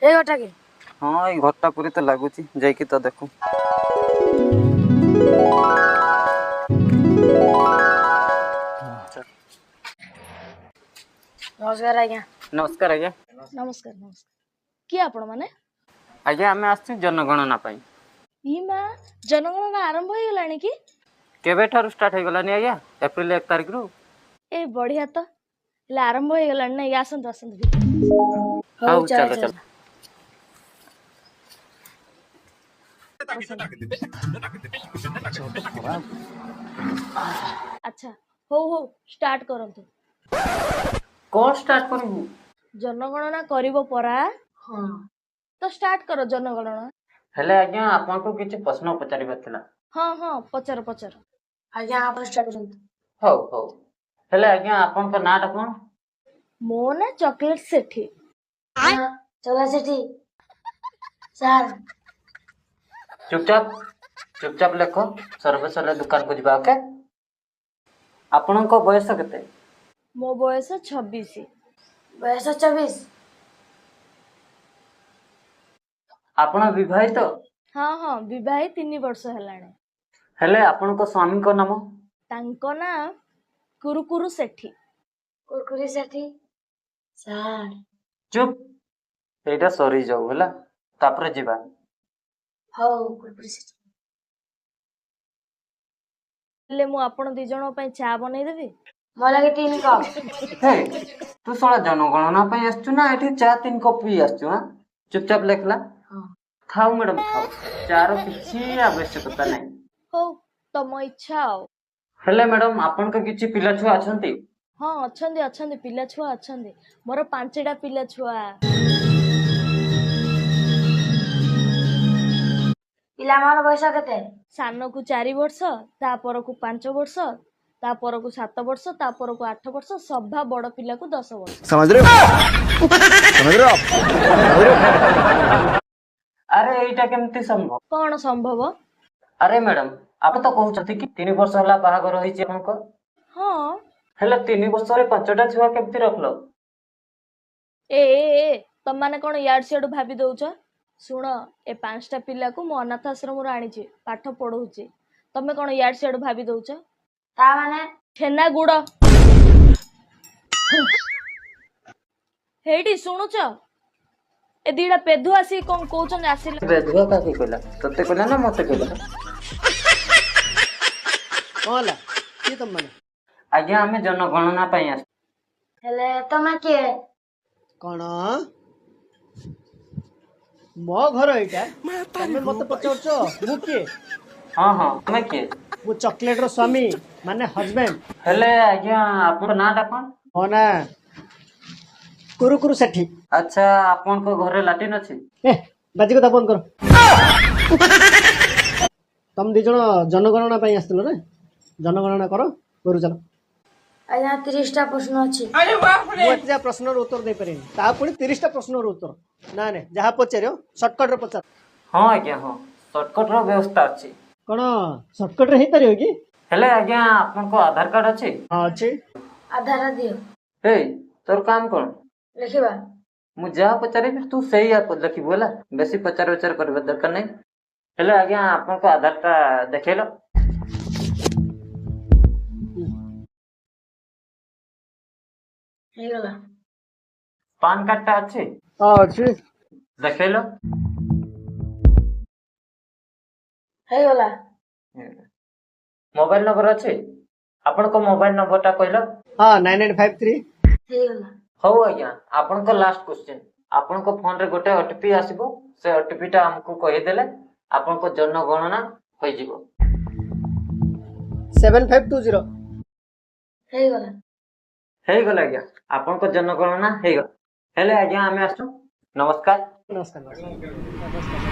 ଏଇ ଘରଟା କି? ହଁ, ଏଇ ଘରଟା ପରି ତ ଲାଗୁଛି, ଯାଇକି ତ ଦେଖୁ। ନମସ୍କାର ଆଜ୍ଞା। ନମସ୍କାର ଆଜ୍ଞା। ନମସ୍କାର, ନମସ୍କାର। କିଏ ଆପଣ ମାନେ? ଆଜ୍ଞା, ଆମେ ଆସିଛୁ ଜନଗଣନା ପାଇଁ। ଇ ମା, ଜନଗଣନା ଆରମ୍ଭ ହେଇଗଲାଣି କି? କେବେଠାରୁ ଷ୍ଟାର୍ଟ ହେଇଗଲାନି ଆଜ୍ଞା, ଏପ୍ରିଲ 1 ତାରିଖରୁ। ଏ ବଢିଆ ତ ହେଲେ, ଆରମ୍ଭ ହେଇଗଲାଣି ନା? ଆସନ୍ତୁ ଆସନ୍ତୁ ଭିତରକୁ। ହଉ, ଚାଲ ଚାଲ। ବସନ୍ତୁ। ଆଚ୍ଛା, ହଉ ହଉ, ଷ୍ଟାର୍ଟ କରନ୍ତୁ। କଣ ଷ୍ଟାର୍ଟ କରିବୁ? ଜନଗଣନା କରିବ ପରା। ହଁ। ତ ଷ୍ଟାର୍ଟ କର ଜନଗଣନା। ହେଲେ ଆଜ୍ଞା, ଆପଣଙ୍କୁ କିଛି ପ୍ରଶ୍ନ ପଚାରିବାର ଥିଲା। ହଁ ହଁ, ପଚାର ପଚାର। ଆଜ୍ଞା, ଆପଣ ଷ୍ଟାର୍ଟ କରନ୍ତୁ। ହଉ ହଉ, ହେଲେ ଆଜ୍ଞା, ଆପଣଙ୍କ ନାଁଟା କଣ? ମୋ ନା ଚକୋଲେଟ ସେଠି। ଚଲା ସେଠି ସାର୍। ଚୁପଚାପ ଚୁପଚାପ ଲେଖ, ସର୍ଭେ ସରିଲେ ଦୋକାନକୁ ଯିବା। ଓକେ, ଆପଣଙ୍କ ବୟସ କେତେ? ମୋ ବୟସ 26। ବୟସ 24। ଆପଣ ବିବାହିତ? ହଁ ହଁ, ବିବାହ 3 ବର୍ଷ ହେଲାଣି। ହେଲେ ଆପଣଙ୍କ ସ୍ୱାମୀଙ୍କ ନାମ? ତାଙ୍କ ନାଁ କୁରୁକୁରୁ ସେଠି। କୁରକୁରି ସେଠି ସାର୍। ଚୁପ୍, ଏଇଟା ସରିଯାଉ ହେଲା, ତାପରେ ଯିବା। ହଉ, କୁରକୁରି ସେଠି। ହେଲେ ମୁଁ ଆପଣ ଦି ଜଣଙ୍କ ପାଇଁ ଚା ବନେଇଦେବି। ମୋ ଲାଗି 3 କପ୍। ହେ, ତୁ ଶଳା ଜନଗଣନା ପାଇଁ ଆସିଛୁ ନା ଏଠି ଚା 3 କପ୍ ପିଇ ଆସିଛୁ? ହଁ, ଚୁପଚାପ ଲେଖିଲା। ହଁ। ଥାଉ ମ୍ୟାଡାମ, ଥାଉ, ଚାର କିଛି ଆବଶ୍ୟକତା ନାହିଁ। ହଉ, ତମ ଇଚ୍ଛା ଆଉ। ହେଲେ ମ୍ୟାଡାମ, ଆପଣଙ୍କ କିଛି ପିଲା ଛୁଆ ଅଛନ୍ତି? ହଁ, ଅଛନ୍ତି ଅଛନ୍ତି, ପିଲା ଛୁଆ ଅଛନ୍ତି। ମୋର 5ଟା ପିଲା ଛୁଆ। ପିଲାମାନଙ୍କ ବୟସ କେତେ? ସାନକୁ 4 ବର୍ଷ, ତା ପରକୁ 5 ବର୍ଷ, ତା ପରକୁ 7 ବର୍ଷ, ତା ପରକୁ 8 ବର୍ଷ, ସଭା ବଡ ପିଲାକୁ 10 ବର୍ଷ। समझ रहे हो? समझ रहे हो आप? समझ रहे हो? ଆରେ, ଏଇଟା କେମିତି ସମ୍ଭବ? କଣ ସମ୍ଭବ? ଆରେ ମ୍ୟାଡାମ, ଆପଣ ତ କହୁଛନ୍ତି କି 3 ବର୍ଷ ହେଲା ବାହାଘର ହେଇଛି ଆପଣଙ୍କ। ହଁ। ହେଲେ 3 ବର୍ଷରେ 5ଟା ଛୁଆ କେମିତି ରଖିଲ? ଏ ଏ ଏ, ତମମାନେ କଣ ଇଆଡୁ ସିଆଡୁ ଭାବି ଦଉଛ? ଶୁଣ, ଏ 5ଟା ପିଲାକୁ ମୁଁ ଅନାଥ ଆଶ୍ରମରୁ ଆଣିଛି, ପାଠ ପଢଉଛି। ତମେ କଣ ଇଆଡୁ ସିଆଡୁ ଭାବି ଦଉଛ? ତା ମାନେ? ଛେନା ଗୁଡ। ହେଇଠି ଶୁଣୁଛ, ଏ ଦିଟା ପେଧୁ ଆସିକି କଣ କହୁଛନ୍ତି ଆସିଲେ। ବେଧୁଆ କାହାକୁ କହିଲା? ତତେ କହିଲା ନା ମତେ କହିଲା? କଣ ହେଲା? କିଏ ତମମାନେ? ଆଜ୍ଞା, ଆମେ ଜନଗଣନା ପାଇଁ ଆସିଛୁ। ହେଲେ ତମେ କିଏ? କଣ, ମୋ ଘର ଏଇଟା, ତମେ ମତେ ପଚାରୁଛ ମୁଁ କିଏ? ହଁ ହଁ, ତମେ କିଏ? ମୁଁ ଚକୋଲେଟ ର ସ୍ୱାମୀ, ମାନେ ହଜବେଣ୍ଡ। ହେଲେ ଆଜ୍ଞା, ଆପଣଙ୍କ ନାଁଟା କଣ? ମୋ ନା କୁରୁକୁରୁ ସେଠି। ଆଚ୍ଛା, ଆପଣଙ୍କ ଘରେ ଲାଟିନ୍ ଅଛି? ଏ, ବାଜି କଥା ବନ୍ଦ କର। ତମେ ଦି ଜଣ ଜନଗଣନା ପାଇଁ ଆସିଥିଲ ନା? ଜନଗଣନା କର, ଘରୁ ଚାଲ। ଆଜ୍ଞା, 30ଟା ପ୍ରଶ୍ନ ଅଛି। ମୁଁ ଏତେ ଯାହା ପ୍ରଶ୍ନର ଉତ୍ତର ଦେଇପାରିବିନି, ତା ପୁଣି 30ଟା ପ୍ରଶ୍ନର ଉତ୍ତର। ନା ନାଇଁ, ଯାହା ପଚାରିବ ସର୍ଟକଟ ରେ ପଚାର। ହଁ ଆଜ୍ଞା, ହଁ, ସର୍ଟକଟ ର ବ୍ୟବସ୍ଥା ଅଛି। କଣ, ସର୍ଟକଟ ରେ ହେଇପାରିବ କି? ହେଲେ ଆଜ୍ଞା, ଆପଣଙ୍କ ଆଧାର କାର୍ଡ ଅଛି? ହଁ, ଅଛି। ଆଧାର ଦିଅ। ଏଇ, ତୋର କାମ କଣ? ଲେଖିବା। ମୁଁ ଯାହା ପଚାରିବି ତୁ ସେଇଆ ଲେଖିବୁ, ହେଲା? ବେଶୀ ପଚାର ଉଚାର କରିବା ଦରକାର ନାହିଁ। ହେଲେ ଆଜ୍ଞା, ଆପଣଙ୍କ ଆଧାର ଟା ଦେଖେଇଲ। ହେଇଗଲା। ପାନ କାର୍ଡ ଟା ଅଛି? ହଁ, ଅଛି। ଦେଖେଇଲ। ହେଇଗଲା। ମୋବାଇଲ ନମ୍ବର ଅଛି? ଆପଣଙ୍କ ମୋବାଇଲ ନମ୍ବର ଟା କହିଲ। ହଁ, 9853। ହେଇଗଲା। ହଉ ଆଜ୍ଞା, ଆପଣଙ୍କ ଲାଷ୍ଟ କ୍ୱେଶ୍ଚିନ୍। ଆପଣଙ୍କ ଫୋନରେ ଗୋଟେ ଓଟିପି ଆସିବ, ସେ ଓଟିପି ଟା ଆମକୁ କହିଦେଲେ ଆପଣଙ୍କ ଜନଗଣନା ହୋଇଯିବ। 7520। ହେଇଗଲା। ହେଇଗଲା ଆଜ୍ଞା, ଆପଣଙ୍କ ଜନଗଣନା ହେଇଗଲା। ହେଲେ ଆଜ୍ଞା, ଆମେ ଆସୁ, ନମସ୍କାର। ନମସ୍କାର, ନମସ୍କାର, ନମସ୍କାର।